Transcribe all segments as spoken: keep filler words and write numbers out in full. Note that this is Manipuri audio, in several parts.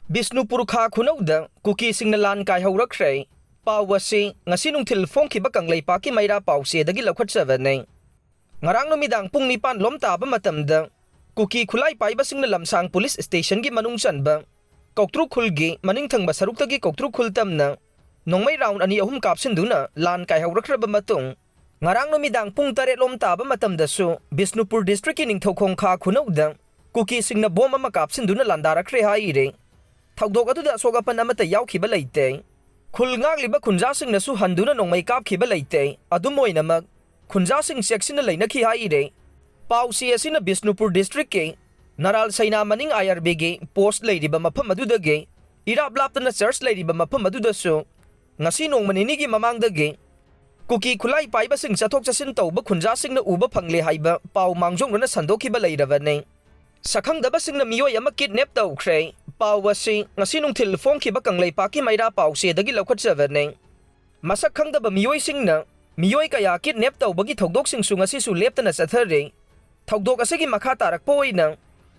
ꯕꯤꯁꯅꯨꯄꯨꯔ ꯈꯥ ꯈꯨꯅꯧꯗ ꯀꯨꯀꯤꯁꯤꯡꯅ ꯂꯥꯟ ꯀꯥꯏꯍꯧꯔꯛꯈ꯭ꯔꯦ꯫ ꯄꯥꯎ ꯑꯁꯤ ꯉꯁꯤ ꯅꯨꯡꯊꯤꯜ ꯐꯣꯡꯈꯤꯕ ꯀꯪꯂꯩꯄꯥꯛꯀꯤ ꯃꯩꯔꯥ ꯄꯥꯎꯆꯦꯗꯒꯤ ꯂꯧꯈꯠꯆꯕꯅꯤ꯫ ꯉꯔꯥꯡ ꯅꯨꯃꯤꯗꯥꯡ ꯄꯨꯡ ꯅꯤꯄꯥꯟ ꯂꯣꯝ ꯇꯥꯕ ꯃꯇꯝꯗ ꯀꯨꯀꯤ ꯈꯨꯠꯂꯥꯏ ꯄꯥꯏꯕꯁꯤꯡꯅ ꯂꯝꯁꯥꯡ ꯄꯨꯂꯤꯁ ꯁ꯭ꯇꯦꯁꯟꯒꯤ ꯃꯅꯨꯡ ꯆꯟꯕ ꯀꯧꯇ꯭ꯔꯨ ꯈꯨꯜꯒꯤ ꯃꯅꯤꯡ ꯊꯪꯕ ꯁꯔꯨꯛꯇꯒꯤ ꯀꯧꯇ꯭ꯔꯨ ꯈꯨꯜ ꯇꯝꯅ ꯅꯣꯡꯃꯩ ꯔꯥꯎꯟ ꯑꯅꯤ ꯑꯍꯨꯝ ꯀꯥꯞꯁꯤꯟꯗꯨꯅ ꯂꯥꯟ ꯀꯥꯏꯍꯧꯔꯛꯈ꯭ꯔꯕ ꯃꯇꯨꯡ, ꯉꯔꯥꯡ ꯅꯨꯃꯤꯗꯥꯡ ꯄꯨꯡ ꯇꯔꯦꯠ ꯂꯣꯝ ꯇꯥꯕ ꯃꯇꯝꯗꯁꯨ ꯕꯤꯁꯅꯨꯄꯨꯔ ꯗꯤꯁꯇ꯭ꯔꯤꯛꯀꯤ ꯅꯤꯡꯊꯧꯈꯣꯡ ꯈꯥ ꯈꯨꯅꯧꯗ ꯀꯨꯀꯤꯁꯤꯡꯅ ꯕꯣꯝ ꯑꯃ ꯀꯥꯞꯁꯤꯟꯗꯨꯅ ꯂꯥꯟꯗꯥꯔꯛꯈ꯭ꯔꯦ ꯍꯥꯏꯔꯦ꯫ ꯊꯧꯗꯣꯛ ꯑꯗꯨꯗ ꯑꯁꯣꯛ ꯑꯄꯟ ꯑꯃꯠꯇ ꯌꯥꯎꯈꯤꯕ ꯂꯩꯇꯦ꯫ ꯈꯨꯜ ꯉꯥꯛꯂꯤꯕ ꯈꯨꯟꯖꯥꯁꯤꯡꯅꯁꯨ ꯍꯟꯗꯨꯅ ꯅꯣꯡꯃꯩ ꯀꯥꯞꯈꯤꯕ ꯂꯩꯇꯦ꯫ ꯑꯗꯨꯝ ꯑꯣꯏꯅꯃꯛ, ꯈꯨꯟꯖꯥꯁꯤꯡ ꯆꯦꯛꯁꯤꯟꯅ ꯂꯩꯅꯈꯤ ꯍꯥꯏꯔꯦ꯫ ꯄꯥꯎꯆꯦ ꯑꯁꯤꯅ ꯕꯤꯁꯅꯨꯄꯨꯔ ꯗꯤꯁꯇ꯭ꯔꯤꯛꯀꯤ ꯅꯔꯥꯜ ꯁꯩꯅꯥ ꯃꯅꯤꯡ ꯑꯥꯏ ꯑꯥꯔ ꯕꯤꯒꯤ ꯄꯣꯁꯠ ꯂꯩꯔꯤꯕ ꯃꯐꯝ ꯑꯗꯨꯗꯒꯤ ꯏꯔꯥꯞ ꯂꯥꯞꯇꯅ ꯆꯔꯆ ꯂꯩꯔꯤꯕ ꯃꯐꯝ ꯑꯗꯨꯗꯁꯨ ꯉꯁꯤ ꯅꯣꯡꯃ ꯅꯤꯅꯤꯒꯤ ꯃꯃꯥꯡꯗꯒꯤ ꯀꯨꯀꯤ ꯈꯨꯠꯂꯥꯏ ꯄꯥꯏꯕꯁꯤꯡ ꯆꯠꯊꯣꯛ ꯆꯠꯁꯤꯟ ꯇꯧꯕ ꯈꯨꯟꯖꯥꯁꯤꯡꯅ ꯎꯕ ꯐꯪꯂꯦ ꯍꯥꯏꯕ ꯄꯥꯎ ꯃꯥꯡꯖꯧꯅꯅ ꯁꯟꯗꯣꯛꯈꯤꯕ ꯂꯩꯔꯕꯅꯤ꯫ ꯁꯛꯈꯪꯗꯕꯁꯤꯡꯅ ꯃꯤꯑꯣꯏ ꯑꯃ ꯀꯤꯗꯅꯦꯞ ꯇꯧꯈ꯭ꯔꯦ꯫ ꯄꯥꯎ ꯑꯁꯤ ꯉꯁꯤ ꯅꯨꯡꯊꯤꯜ ꯐꯣꯡꯈꯤꯕ ꯀꯪꯂꯩꯄꯥꯛꯀꯤ ꯃꯩꯔꯥ ꯄꯥꯎꯆꯦꯗꯒꯤ ꯂꯧꯈꯠꯆꯕꯅꯤ꯫ ꯃꯁꯛ ꯈꯪꯗꯕ ꯃꯤꯑꯣꯏꯁꯤꯡꯅ ꯃꯤꯑꯣꯏ ꯀꯌꯥ ꯀꯤꯗꯅꯦꯞ ꯇꯧꯕꯒꯤ ꯊꯧꯗꯣꯛꯁꯤꯡꯁꯨ ꯉꯁꯤꯁꯨ ꯂꯦꯞꯇꯅ ꯆꯠꯊꯔꯤ꯫ ꯊꯧꯗꯣꯛ ꯑꯁꯤꯒꯤ ꯃꯈꯥ ꯇꯥꯔꯛꯄ ꯑꯣꯏꯅ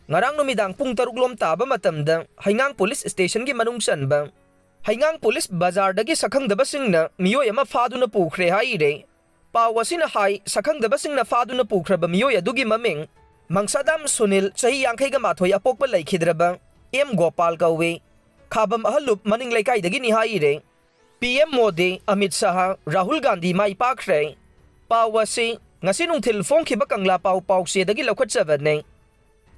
ꯉꯔꯥꯡ ꯅꯨꯃꯤꯗꯥꯡ ꯄꯨꯡ ꯇꯔꯨꯛ ꯂꯣꯝ ꯇꯥꯕ ꯃꯇꯝꯗ ꯍꯩꯉꯥꯡ ꯄꯨꯂꯤꯁ ꯁ꯭ꯇꯦꯁꯟꯒꯤ ꯃꯅꯨꯡ ꯆꯟꯕ ꯍꯩꯉꯥꯡ ꯄꯨꯂꯤꯁ ꯕꯖꯥꯔꯗꯒꯤ ꯁꯛꯈꯪꯗꯕꯁꯤꯡꯅ ꯃꯤꯑꯣꯏ ꯑꯃ ꯐꯥꯗꯨꯅ ꯄꯨꯈ꯭ꯔꯦ ꯍꯥꯏꯔꯦ꯫ ꯄꯥꯎ ꯑꯁꯤꯅ ꯍꯥꯏ, ꯁꯛꯈꯪꯗꯕꯁꯤꯡꯅ ꯐꯥꯗꯨꯅ ꯄꯨꯈ꯭ꯔꯕ ꯃꯤꯑꯣꯏ ꯑꯗꯨꯒꯤ ꯃꯃꯤꯡ ꯃꯪꯁꯥꯗꯥꯝ ꯁꯨꯅꯤꯜ, ꯆꯍꯤ ꯌꯥꯡꯈꯩꯒ ꯃꯥꯊꯣꯏ ꯑꯄꯣꯛꯄ ꯂꯩꯈꯤꯗ꯭ꯔꯕ, ꯑꯦꯝ ꯒꯣꯄꯥꯜ ꯀꯧꯏ꯫ ꯈꯥꯕꯝ ꯑꯍꯜꯂꯨꯞ ꯃꯅꯤꯡ ꯂꯩꯀꯥꯏꯗꯒꯤꯅꯤ ꯍꯥꯏꯔꯦ꯫ ꯄꯤ ꯑꯦꯝ ꯃꯣꯗꯤ, ꯑꯃꯤꯠ ꯁꯥꯍ, ꯔꯥꯍꯨꯜ ꯒꯥꯟꯙꯤ ꯃꯥꯏ ꯄꯥꯛꯈ꯭ꯔꯦ꯫ ꯄꯥꯎ ꯑꯁꯤ ꯉꯁꯤ ꯅꯨꯡꯊꯤꯜ ꯐꯣꯡꯈꯤꯕ ꯀꯪꯂꯥ ꯄꯥꯎ ꯄꯥꯎꯆꯦꯗꯒꯤ ꯂꯧꯈꯠꯆꯕꯅꯤ꯫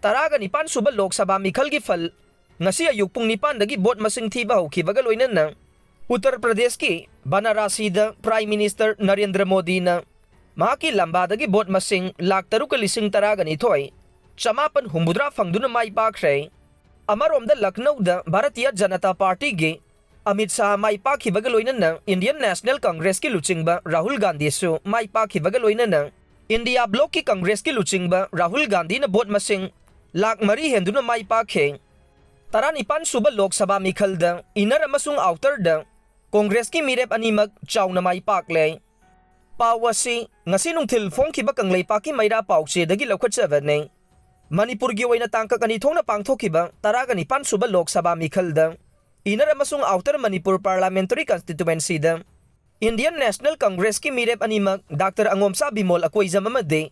ꯇꯔꯥꯒ ꯅꯤꯄꯥꯟ ꯁꯨꯕ ꯂꯣꯛ ꯁꯚꯥ ꯃꯤꯈꯜꯒꯤ ꯐꯜ ꯉꯁꯤ ꯑꯌꯨꯛ ꯄꯨꯡ ꯅꯤꯄꯥꯟꯗꯒꯤ ꯚꯣꯠ ꯃꯁꯤꯡ ꯊꯤꯕ ꯍꯧꯈꯤꯕꯒ ꯂꯣꯏꯅꯅ ꯎꯠꯇꯔ ꯄ꯭ꯔꯗꯦꯁꯀꯤ ꯕꯅꯥꯔꯥꯁꯤꯗ ꯄ꯭ꯔꯥꯏꯝ ꯃꯤꯅꯤꯁꯇꯔ ꯅꯔꯦꯟꯗ꯭ꯔ ꯃꯣꯗꯤꯅ ꯃꯍꯥꯛꯀꯤ ꯂꯝꯕꯥꯗꯒꯤ ꯚꯣꯠ ꯃꯁꯤꯡ ꯂꯥꯈ ꯇꯔꯨꯛꯀ ꯂꯤꯁꯤꯡ ꯇꯔꯥꯒ ꯅꯤꯊꯣꯏ ꯆꯃꯥꯄꯟ ꯍꯨꯝꯐꯨꯇꯔꯥ ꯐꯪꯗꯨꯅ ꯃꯥꯏ ꯄꯥꯛꯈ꯭ꯔꯦ꯫ ꯑꯃꯔꯣꯝꯗ ꯂꯈꯅꯧꯗ ꯚꯥꯔꯇꯤꯌ ꯖꯅꯇꯥ ꯄꯥꯔꯇꯤꯒꯤ ꯑꯃꯤꯠ ꯁꯥꯍ ꯃꯥꯏ ꯄꯥꯛꯈꯤꯕꯒ ꯂꯣꯏꯅꯅ ꯏꯟꯗꯤꯌꯟ ꯅꯦꯁꯅꯦꯜ ꯀꯪꯒ꯭ꯔꯦꯁꯀꯤ ꯂꯨꯆꯤꯡꯕ ꯔꯥꯍꯨꯜ ꯒꯥꯟꯙꯤꯁꯨ ꯃꯥꯏ ꯄꯥꯛꯈꯤꯕꯒ ꯂꯣꯏꯅꯅ ꯏꯟꯗꯤꯌꯥ ꯕ꯭ꯂꯣꯛꯀꯤ ꯀꯪꯒ꯭ꯔꯦꯁꯀꯤ ꯂꯨꯆꯤꯡꯕ ꯔꯥꯍꯨꯜ ꯒꯥꯟꯙꯤꯅ ꯚꯣꯠ ꯃꯁꯤꯡ ꯂꯥꯈ ꯃꯔꯤ ꯍꯦꯟꯗꯨꯅ ꯃꯥꯏ ꯄꯥꯛꯈꯤ꯫ ꯇꯔꯥꯅꯤꯄꯥꯟ ꯁꯨꯕ ꯂꯣꯛ ꯁꯚꯥ ꯃꯤꯈꯜꯗ ꯏꯟꯅꯔ ꯑꯃꯁꯨꯡ ꯑꯥꯎꯇꯔꯗ ꯀꯪꯒ꯭ꯔꯦꯁꯀꯤ ꯃꯤꯔꯦꯞ ꯑꯅꯤꯃꯛ ꯆꯥꯎꯅ ꯃꯥꯏ ꯄꯥꯛꯂꯦ꯫ ꯄꯥꯎ ꯑꯁꯤ ꯉꯁꯤ ꯅꯨꯡꯊꯤꯜ ꯐꯣꯡꯈꯤꯕ ꯀꯪꯂꯩꯄꯥꯛꯀꯤ ꯃꯩꯔꯥ ꯄꯥꯎꯆꯦꯗꯒꯤ ꯂꯧꯈꯠꯆꯕꯅꯤ꯫ ꯃꯅꯤꯄꯨꯔꯒꯤ ꯑꯣꯏꯅ ꯇꯥꯡꯀꯛ ꯑꯅꯤ ꯊꯣꯛꯅ ꯄꯥꯡꯊꯣꯛꯈꯤꯕ ꯇꯔꯥꯒ ꯅꯤꯄꯥꯟ ꯁꯨꯕ ꯂꯣꯛ ꯁꯚꯥ ꯃꯤꯈꯜꯗ Inner ꯑꯃꯁꯨꯡ Outer Manipur Parliamentary Constituencyꯗ Indian National Congressꯀꯤ ꯃꯤꯔꯦꯞ ꯑꯅꯤꯃꯛ ꯗꯥꯛꯇꯔ ꯑꯉꯣꯝꯆꯥ ꯕꯤꯃꯣꯜ ꯑꯀꯣꯏꯖꯝ ꯑꯃꯗꯤ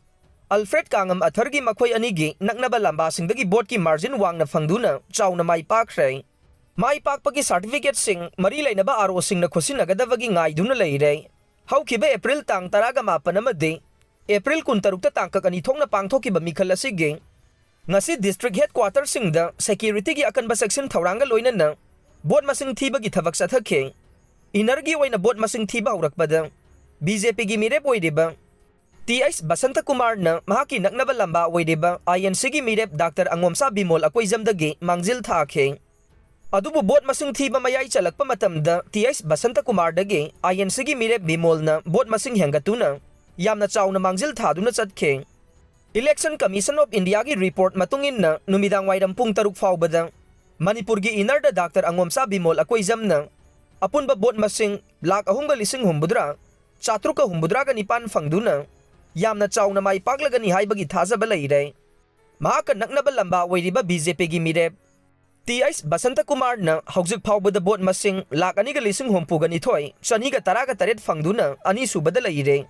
ꯑꯜꯐ꯭ꯔꯦꯗ ꯀꯥꯡꯉꯝ ꯑꯊꯔꯒꯤ ꯃꯈꯣꯏ ꯑꯅꯤꯒꯤ ꯅꯛꯅꯕ ꯂꯝꯕꯥꯁꯤꯡꯗꯒꯤ ꯚꯣꯠꯀꯤ margin ꯋꯥꯡꯅ ꯐꯪꯗꯨꯅ ꯆꯥꯎꯅ ꯃꯥꯏ ꯄꯥꯛꯈ꯭ꯔꯦ꯫ ꯃꯥꯏ ꯄꯥꯛꯄꯒꯤ certificateꯁꯤꯡ ꯃꯔꯤ ꯂꯩꯅꯕ ROꯁꯤꯡꯅ ꯈꯨꯠꯁꯤꯟꯅꯒꯗꯕꯒꯤ ꯉꯥꯏꯗꯨꯅ ꯂꯩꯔꯦ꯫ ꯍꯧꯈꯤꯕ April ꯇꯥꯡ ꯇꯔꯥꯒ ꯃꯥꯄꯟ ꯑꯃꯗꯤ April ꯀꯨꯟꯇꯔꯨꯛꯇ ꯇꯥꯡꯀꯛ ꯑꯅꯤ ꯊꯣꯛꯅ ꯄꯥꯡꯊꯣꯛꯈꯤꯕ ꯃꯤꯈꯜ ꯑꯁꯤꯒꯤ ꯉꯁꯤ district headquarterꯁꯤꯡꯗ securityꯒꯤ ꯑꯀꯟꯕ ꯆꯦꯛꯁꯤꯟ ꯊꯧꯔꯥꯡꯒ ꯂꯣꯏꯅꯅ ꯚꯣꯠ ꯃꯁꯤꯡ ꯊꯤꯕꯒꯤ ꯊꯕꯛ ꯆꯠꯊꯈꯤ꯫ Innerꯒꯤ ꯑꯣꯏꯅ ꯚꯣꯠ ꯃꯁꯤꯡ ꯊꯤꯕ ꯍꯧꯔꯛꯄꯗ BJPꯒꯤ ꯃꯤꯔꯦꯞ ꯑꯣꯏꯔꯤꯕ ꯇꯤ ꯑꯩꯆ ꯕꯁꯟꯇꯀꯨꯃꯥꯔꯅ ꯃꯍꯥꯛꯀꯤ ꯅꯛꯅꯕ ꯂꯝꯕꯥ ꯑꯣꯏꯔꯤꯕ INCꯒꯤ ꯃꯤꯔꯦꯞ ꯗꯥꯛꯇꯔ ꯑꯉꯣꯝꯆꯥ ꯕꯤꯃꯣꯜ ꯑꯀꯣꯏꯖꯝꯗꯒꯤ ꯃꯥꯡꯖꯤꯜ ꯊꯥꯈꯤ꯫ ꯑꯗꯨꯕꯨ ꯚꯣꯠ ꯃꯁꯤꯡ ꯊꯤꯕ ꯃꯌꯥꯏ ꯆꯜꯂꯛꯄ ꯃꯇꯝꯗ ꯇꯤ ꯑꯩꯆ ꯕꯁꯟꯇꯀꯨꯃꯥꯔꯗꯒꯤ INCꯒꯤ ꯃꯤꯔꯦꯞ ꯕꯤꯃꯣꯜꯅ ꯚꯣꯠ ꯃꯁꯤꯡ ꯍꯦꯟꯒꯠꯇꯨꯅ ꯌꯥꯝꯅ ꯆꯥꯎꯅ ꯃꯥꯡꯖꯤꯜ ꯊꯥꯗꯨꯅ ꯆꯠꯈꯤ꯫ Election Commission of Indiaꯒꯤ report ꯃꯇꯨꯡ ꯏꯟꯅ ꯅꯨꯃꯤꯗꯥꯡ ꯋꯥꯏꯔꯝ ꯄꯨꯡ ꯇꯔꯨꯛ ꯐꯥꯎꯕꯗ ꯃꯅꯤꯄꯨꯔꯒꯤ Innerꯗ ꯗꯥꯛꯇꯔ ꯑꯉꯣꯝꯆꯥ ꯕꯤꯃꯣꯜ ꯑꯀꯣꯏꯖꯝꯅ ꯑꯄꯨꯟꯕ ꯚꯣꯠ ꯃꯁꯤꯡ ꯂꯥꯈ ꯑꯍꯨꯝꯒ ꯂꯤꯁꯤꯡ ꯍꯨꯝꯐꯨꯇꯔꯥ ꯆꯥꯇ꯭ꯔꯨꯛꯀ ꯍꯨꯝꯐꯨꯇꯔꯥꯒ ꯅꯤꯄꯥꯟ ꯐꯪꯗꯨꯅ ꯌꯥꯝꯅ ꯆꯥꯎꯅ ꯃꯥꯏ ꯄꯥꯛꯂꯒꯅꯤ ꯍꯥꯏꯕꯒꯤ ꯊꯥꯖꯕ ꯂꯩꯔꯦ꯫ ꯃꯍꯥꯛꯀ ꯅꯛꯅꯕ ꯂꯝꯕꯥ ꯑꯣꯏꯔꯤꯕ BJPꯒꯤ ꯃꯤꯔꯦꯞ ꯇꯤ ꯑꯩꯆ ꯕꯁꯟꯇꯀꯨꯃꯥꯔꯅ ꯍꯧꯖꯤꯛ ꯐꯥꯎꯕꯗ ꯚꯣꯠ ꯃꯁꯤꯡ ꯂꯥꯈ ꯑꯅꯤꯒ ꯂꯤꯁꯤꯡ ꯍꯨꯝꯐꯨꯒ ꯅꯤꯊꯣꯏ ꯆꯅꯤꯒ ꯇꯔꯥꯒ ꯇꯔꯦꯠ ꯐꯪꯗꯨꯅ ꯑꯅꯤꯁꯨꯕꯗ ꯂꯩꯔꯦ꯫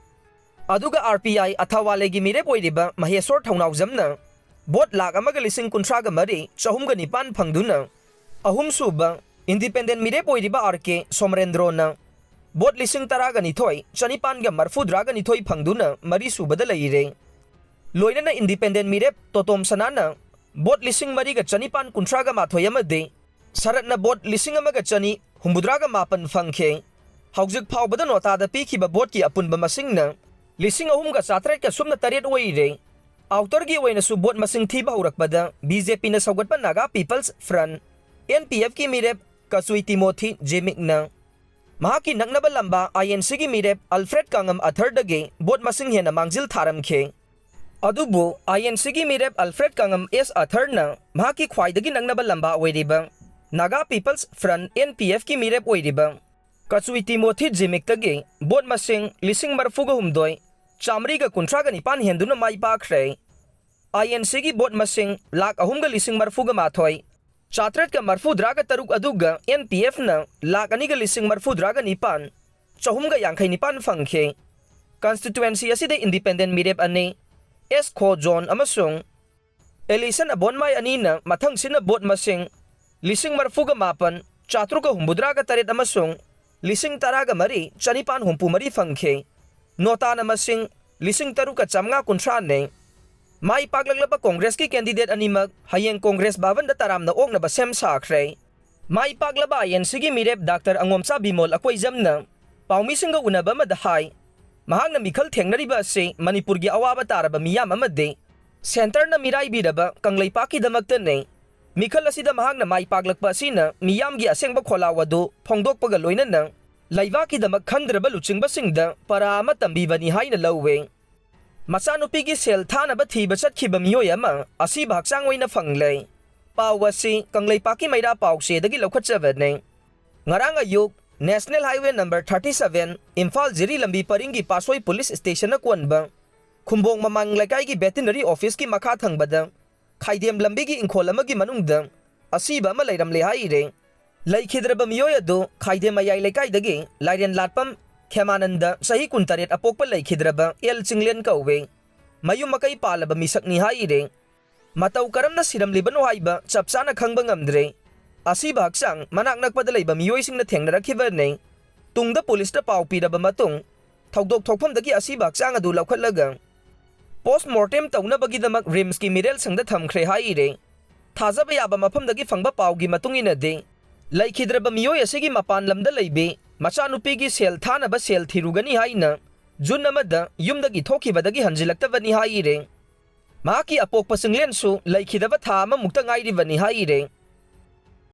ꯑꯗꯨꯒ RPI ꯑꯊꯥꯋꯥꯂꯦꯒꯤ ꯃꯤꯔꯦꯞ ꯑꯣꯏꯔꯤꯕ ꯃꯍꯦꯁꯣꯔ ꯊꯧꯅꯥꯎꯖꯝꯅ ꯚꯣꯠ ꯂꯥꯈ ꯑꯃꯒ ꯂꯤꯁꯤꯡ ꯀꯨꯟꯊ꯭ꯔꯥꯒ ꯃꯔꯤ ꯆꯍꯨꯝꯒ ꯅꯤꯄꯥꯟ ꯐꯪꯗꯨꯅ ꯑꯍꯨꯝꯁꯨꯕ, independent ꯃꯤꯔꯦꯞ ꯑꯣꯏꯔꯤꯕ ꯑꯥꯔ ꯀꯦ ꯁꯣꯃꯔꯦꯟꯗ꯭ꯔꯣꯅ ꯚꯣꯠ ꯂꯤꯁꯤꯡ ꯇꯔꯥꯒ ꯅꯤꯊꯣꯏ ꯆꯅꯤꯄꯥꯟꯒ ꯃꯔꯐꯨꯗ꯭ꯔꯥꯒ ꯅꯤꯊꯣꯏ ꯐꯪꯗꯨꯅ ꯃꯔꯤꯁꯨꯕꯗ ꯂꯩꯔꯦ꯫ ꯂꯣꯏꯅꯅ independent ꯃꯤꯔꯦꯞ ꯇꯣꯇꯣꯝ ꯁꯅꯥꯅ ꯚꯣꯠ ꯂꯤꯁꯤꯡ ꯃꯔꯤꯒ ꯆꯅꯤꯄꯥꯟ ꯀꯨꯟꯊ꯭ꯔꯥꯒ ꯃꯥꯊꯣꯏ ꯑꯃꯗꯤ ꯁꯔꯠꯅ ꯚꯣꯠ ꯂꯤꯁꯤꯡ ꯑꯃꯒ ꯆꯅꯤ ꯍꯨꯝꯐꯨꯇꯔꯥꯒ ꯃꯥꯄꯟ ꯐꯪꯈꯤ꯫ ꯍꯧꯖꯤꯛ ꯐꯥꯎꯕꯗ ꯅꯣꯇꯥꯗ ꯄꯤꯈꯤꯕ ꯚꯣꯠꯀꯤ ꯑꯄꯨꯟꯕ ꯃꯁꯤꯡꯅ ꯂꯤꯁꯤꯡ ꯑꯍꯨꯝꯒ ꯆꯥꯇ꯭ꯔꯦꯠꯀ ꯁꯨꯞꯅ ꯇꯔꯦꯠ ꯑꯣꯏꯔꯦ꯫ Outerꯒꯤ ꯑꯣꯏꯅꯁꯨ ꯚꯣꯠ ꯃꯁꯤꯡ ꯊꯤꯕ ꯍꯧꯔꯛꯄꯗ BJPꯅ ꯁꯧꯒꯠꯄ Naga People's Front, NPFꯀꯤ ꯃꯤꯔꯦꯞ ꯀꯆꯨꯏ ꯇꯤꯃꯣꯊꯤ ꯖꯦꯃꯤꯛꯅ ꯃꯍꯥꯛꯀꯤ ꯅꯛꯅꯕ ꯂꯝꯕꯥ INCꯒꯤ ꯃꯤꯔꯦꯞ ꯑꯜꯐ꯭ꯔꯦꯗ ꯀꯥꯡꯉꯝ ꯑꯊꯔꯗꯒꯤ ꯚꯣꯠ ꯃꯁꯤꯡ ꯍꯦꯟꯅ ꯃꯥꯡꯖꯤꯜ ꯊꯥꯔꯝꯈꯤ꯫ ꯑꯗꯨꯕꯨ INCꯒꯤ ꯃꯤꯔꯦꯞ ꯑꯜꯐ꯭ꯔꯦꯗ ꯀꯥꯡꯉꯝ ꯑꯦꯁ ꯑꯊꯔꯅ ꯃꯍꯥꯛꯀꯤ ꯈ꯭ꯋꯥꯏꯗꯒꯤ ꯅꯛꯅꯕ ꯂꯝꯕꯥ ꯑꯣꯏꯔꯤꯕ Naga People's Front, NPFꯀꯤ ꯃꯤꯔꯦꯞ ꯑꯣꯏꯔꯤꯕ ꯀꯆꯨꯏ ꯇꯤꯃꯣꯊꯤ ꯖꯤꯃꯤꯛꯇꯒꯤ ꯚꯣꯠ ꯃꯁꯤꯡ ꯂꯤꯁꯤꯡ ꯃꯔꯐꯨꯒ ꯍꯨꯝꯗꯣꯏ ꯆꯥꯃꯔꯤꯒ ꯀꯨꯟꯊ꯭ꯔꯥꯒ ꯅꯤꯄꯥꯟ ꯍꯦꯟꯗꯨꯅ ꯃꯥꯏ ꯄꯥꯛꯈ꯭ꯔꯦ꯫ ꯑꯥꯏ ꯑꯦꯟ ꯁꯤꯒꯤ ꯚꯣꯠ ꯃꯁꯤꯡ ꯂꯥꯈ ꯑꯍꯨꯝꯒ ꯂꯤꯁꯤꯡ ꯃꯔꯤꯐꯨꯒ ꯃꯥꯊꯣꯏ, ꯆꯥꯇ꯭ꯔꯦꯠꯀ ꯃꯔꯤꯐꯨ ꯇꯔꯥꯒ ꯇꯔꯨꯛ ꯑꯗꯨꯒ ꯑꯦꯟ ꯄꯤ ꯑꯦꯐꯅ ꯂꯥꯈ ꯑꯅꯤꯒ ꯂꯤꯁꯤꯡ ꯃꯔꯤꯐꯨ ꯇꯔꯥꯒ ꯅꯤꯄꯥꯟ, ꯆꯍꯨꯝꯒ ꯌꯥꯡꯈꯩ ꯅꯤꯄꯥꯟ ꯐꯪꯈꯤ꯫ ꯀꯟꯁꯇꯤꯇ꯭ꯋꯦꯟꯁꯤ ꯑꯁꯤꯗ ꯏꯟꯗꯤꯄꯦꯟꯗꯦꯟ ꯃꯤꯔꯦꯞ ꯑꯅꯤ, ꯑꯦꯁ ꯈꯣ ꯖꯣꯟ ꯑꯃꯁꯨꯡ ꯑꯦꯂꯤꯁꯟ ꯑꯕꯣꯟꯃꯥꯏ ꯑꯅꯤꯅ ꯃꯊꯪꯁꯤꯠꯅ ꯚꯣꯠ ꯃꯁꯤꯡ ꯂꯤꯁꯤꯡ ꯃꯔꯤꯐꯨꯒ ꯃꯥꯄꯟ, ꯆꯥꯇ꯭ꯔꯨꯛꯀ ꯍꯨꯝꯐꯨꯇꯔꯥꯒ ꯇꯔꯦꯠ ꯑꯃꯁꯨꯡ ꯂꯤꯁꯤꯡ ꯇꯔꯥꯒ ꯃꯔꯤ, ꯆꯅꯤꯄꯥꯟ ꯍꯨꯝꯐꯨ ꯃꯔꯤ ꯐꯪꯈꯤ꯫ ꯅꯣꯇꯥꯅ ꯃꯁꯤꯡ ꯂꯤꯁꯤꯡ ꯇꯔꯨꯛꯀ ꯆꯥꯝꯃꯉꯥ ꯀꯨꯟꯊ꯭ꯔꯥꯅꯤ꯫ ꯃꯥꯏ ꯄꯥꯛꯂꯛꯂꯕ ꯀꯣꯡꯒ꯭ꯔꯦꯁꯀꯤ ꯀꯦꯟꯗꯤꯗꯦꯠ ꯑꯅꯤꯃꯛ ꯍꯌꯦꯡ ꯀꯣꯡꯒ꯭ꯔꯦꯁ ꯚꯕꯟꯗ ꯇꯔꯥꯝꯅ ꯑꯣꯛꯅꯕ ꯁꯦꯝ ꯁꯥꯈ꯭ꯔꯦ꯫ ꯃꯥꯏ ꯄꯥꯛꯂꯕ ꯑꯥꯏ ꯑꯦꯟ ꯁꯤꯒꯤ ꯃꯤꯔꯦꯞ ꯗꯥꯛꯇꯔ ꯑꯉꯣꯝꯆꯥ ꯕꯤꯃꯣꯜ ꯑꯀꯣꯏꯖꯝꯅ ꯄꯥꯎꯃꯤꯁꯤꯡꯒ ꯎꯅꯕ ꯑꯃꯗ ꯍꯥꯏ, ꯃꯍꯥꯛꯅ ꯃꯤꯈꯜ ꯊꯦꯡꯅꯔꯤꯕ ꯑꯁꯤ ꯃꯅꯤꯄꯨꯔꯒꯤ ꯑꯋꯥꯕ ꯇꯥꯔꯕ ꯃꯤꯌꯥꯝ ꯑꯃꯗꯤ ꯁꯦꯟꯇꯔꯅ ꯃꯤꯔꯥꯏꯕꯤꯔꯕ ꯀꯪꯂꯩꯄꯥꯛꯀꯤꯗꯃꯛꯇꯅꯤ꯫ ꯃꯤꯈꯜ ꯑꯁꯤꯗ ꯃꯍꯥꯛꯅ ꯃꯥꯏ ꯄꯥꯛꯂꯛꯄ ꯑꯁꯤꯅ ꯃꯤꯌꯥꯝꯒꯤ ꯑꯁꯦꯡꯕ ꯈꯣꯜꯂꯥꯎ ꯑꯗꯨ ꯐꯣꯡꯗꯣꯛꯄꯒ ꯂꯣꯏꯅꯅ ꯂꯩꯕꯥꯛꯀꯤꯗꯃꯛ ꯈꯟꯗ꯭ꯔꯕ ꯂꯨꯆꯤꯡꯕꯁꯤꯡꯗ ꯄꯔꯥ ꯑꯃ ꯇꯝꯕꯤꯕꯅꯤ ꯍꯥꯏꯅ ꯂꯧꯏ꯫ ꯃꯆꯥꯅꯨꯄꯤꯒꯤ ꯁꯦꯜ ꯊꯥꯅꯕ ꯊꯤꯕ ꯆꯠꯈꯤꯕ ꯃꯤꯑꯣꯏ ꯑꯃ ꯑꯁꯤꯕ ꯍꯛꯆꯥꯡ ꯑꯣꯏꯅ ꯐꯪꯂꯦ꯫ ꯄꯥꯎ ꯑꯁꯤ ꯀꯪꯂꯩꯄꯥꯛꯀꯤ ꯃꯩꯔꯥ ꯄꯥꯎꯆꯦꯗꯒꯤ ꯂꯧꯈꯠꯆꯕꯅꯤ꯫ ꯉꯔꯥꯡ ꯑꯌꯨꯛ National Highway number thirty seven, Imphal ꯖꯤꯔꯤ ꯂꯝꯕꯤ ꯄꯔꯤꯡꯒꯤ ꯄꯥꯠꯁꯣꯏ ꯄꯨꯂꯤꯁ ꯁ꯭ꯇꯦꯁꯟꯅ ꯀꯣꯟꯕ ꯈꯨꯝꯕꯣꯡ ꯃꯃꯥꯡ ꯂꯩꯀꯥꯏꯒꯤ ꯚꯦꯇꯤꯅꯔꯤ ꯑꯣꯐꯤꯁꯀꯤ ꯃꯈꯥ ꯊꯪꯕꯗ ꯈꯥꯏꯗꯦꯝ ꯂꯝꯕꯤꯒꯤ ꯏꯪꯈꯣꯜ ꯑꯃꯒꯤ ꯃꯅꯨꯡꯗ ꯑꯁꯤꯕ ꯑꯃ ꯂꯩꯔꯝꯂꯦ ꯍꯥꯏꯔꯦ꯫ ꯂꯩꯈꯤꯗ꯭ꯔꯕ ꯃꯤꯑꯣꯏ ꯑꯗꯨ ꯈꯥꯏꯗꯦꯝ ꯃꯌꯥꯏ ꯂꯩꯀꯥꯏꯗꯒꯤ ꯂꯥꯏꯔꯦꯟ ꯂꯥꯠꯄꯝ ꯈꯦꯃꯥꯅꯟꯗ, ꯆꯍꯤ ꯀꯨꯟꯇꯔꯦꯠ, ꯑꯄꯣꯛꯄ ꯂꯩꯈꯤꯗ꯭ꯔꯕ ꯑꯦꯜ ꯆꯤꯡꯂꯦꯟ ꯀꯧꯋꯦ꯫ ꯃꯌꯨꯝ ꯃꯀꯩ ꯄꯥꯜꯂꯕ ꯃꯤꯁꯛꯅꯤ ꯍꯥꯏꯔꯦ꯫ ꯃꯇꯧ ꯀꯔꯝꯅ ꯁꯤꯔꯝꯂꯤꯕꯅꯣ ꯍꯥꯏꯕ ꯆꯞ ꯆꯥꯅ ꯈꯪꯕ ꯉꯝꯗ꯭ꯔꯦ꯫ ꯑꯁꯤꯕ ꯍꯛꯆꯥꯡ ꯃꯅꯥꯛ ꯅꯛꯄꯗ ꯂꯩꯕ ꯃꯤꯑꯣꯏꯁꯤꯡꯅ ꯊꯦꯡꯅꯔꯛꯈꯤꯕꯅꯤ꯫ ꯇꯨꯡꯗ ꯄꯨꯂꯤꯁꯇ ꯄꯥꯎ ꯄꯤꯔꯕ ꯃꯇꯨꯡ, ꯊꯧꯗꯣꯛ ꯊꯣꯛꯐꯝꯗꯒꯤ ꯑꯁꯤꯕ ꯍꯛꯆꯥꯡ ꯑꯗꯨ ꯂꯧꯈꯠꯂꯒ ꯄꯣꯁꯠꯃꯣꯔꯇꯦꯝ ꯇꯧꯅꯕꯒꯤꯗꯃꯛ ꯔꯤꯝꯁꯀꯤ ꯃꯤꯔꯦꯜ ꯁꯪꯗ ꯊꯝꯈ꯭ꯔꯦ ꯍꯥꯏꯔꯦ꯫ ꯊꯥꯖꯕ ꯌꯥꯕ ꯃꯐꯝꯗꯒꯤ ꯐꯪꯕ ꯄꯥꯎꯒꯤ ꯃꯇꯨꯡ ꯏꯟꯅꯗꯤ, ꯂꯩꯈꯤꯗ꯭ꯔꯕ ꯃꯤꯑꯣꯏ ꯑꯁꯤꯒꯤ ꯃꯄꯥꯟ ꯂꯝꯗ ꯂꯩꯕꯤ ꯃꯆꯥꯅꯨꯄꯤꯒꯤ ꯁꯦꯜ ꯊꯥꯅꯕ ꯁꯦꯜ ꯊꯤꯔꯨꯒꯅꯤ ꯍꯥꯏꯅ ꯖꯨꯟ ꯑꯃꯗ ꯌꯨꯝꯗꯒꯤ ꯊꯣꯛꯈꯤꯕꯗꯒꯤ ꯍꯟꯖꯤꯜꯂꯛꯇꯕꯅꯤ ꯍꯥꯏꯔꯦ꯫ ꯃꯍꯥꯛꯀꯤ ꯑꯄꯣꯛꯄ ꯆꯤꯡꯂꯦꯟꯁꯨ ꯂꯩꯈꯤꯗꯕ ꯊꯥ ꯑꯃꯃꯨꯛꯇ ꯉꯥꯏꯔꯤꯕꯅꯤ ꯍꯥꯏꯔꯦ꯫